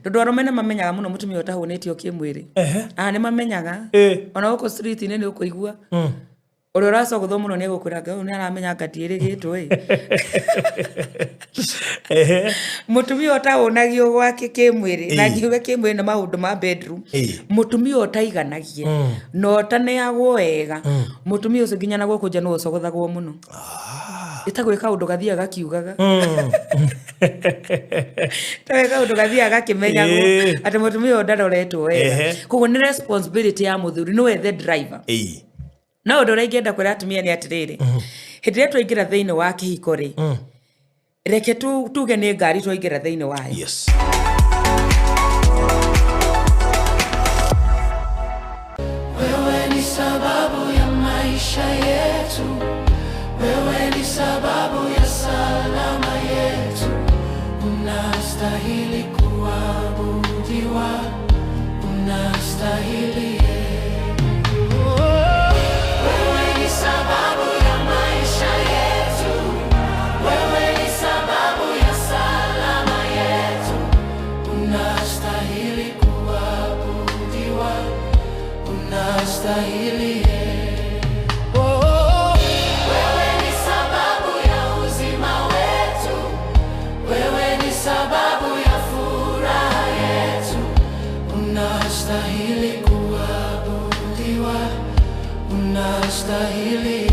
Tondũ arũme nĩ mamenyaga mũno mũtumia ũtahũnĩtio kĩmwĩrĩ. Ah, nĩ mamenyaga. Ona gũkũ street-inĩ nĩ ũkũigua ũrĩa ũracogothwo mũno nĩ egũkwĩra, "Ngai, ũyũ nĩ aramenya anga ndiĩrĩgĩtwo ĩ." Mũtumia ũtahũnagio gwake kĩmwĩrĩ, na ngiuga kĩmwĩrĩ nĩ maũndũ ma bedroom, mũtumia ũtaiganagia na ũtaneagwo wega, mũtumia ũcio nginya na gũkũ nja nĩ ũcogothagwo mũno. Ĩtagwo kaũndũ gathiaga gakiugaga, tawe kaũndũ gathiaga gakĩmenyagwo atĩ mũtumia ũyũ ndaroretwo wega. Koguo nĩ responsibility ya mũthuri, nĩwe the driver. No ũndũ ũrĩa ingĩenda kwĩra atumia nĩ atĩrĩrĩ, hĩndĩ ĩrĩa twaingĩra thĩinĩ wa kĩhiko rĩ, reke tuge nĩ ngari twaingĩra thĩinĩ wayo. Wewe ni sababu ya maisha yetu, wewe ni sababu ya salama yetu. Unastahili kuabudiwa, unastahili. Wewe ni sababu ya maisha yetu, wewe ni sababu ya salama yetu. Unastahili kuabudiwa, unastahili. Oh, wewe ni sababu ya uzima wetu, wewe ni sababu ya furaha yetu. Unastahili kuabudiwa, unastahili.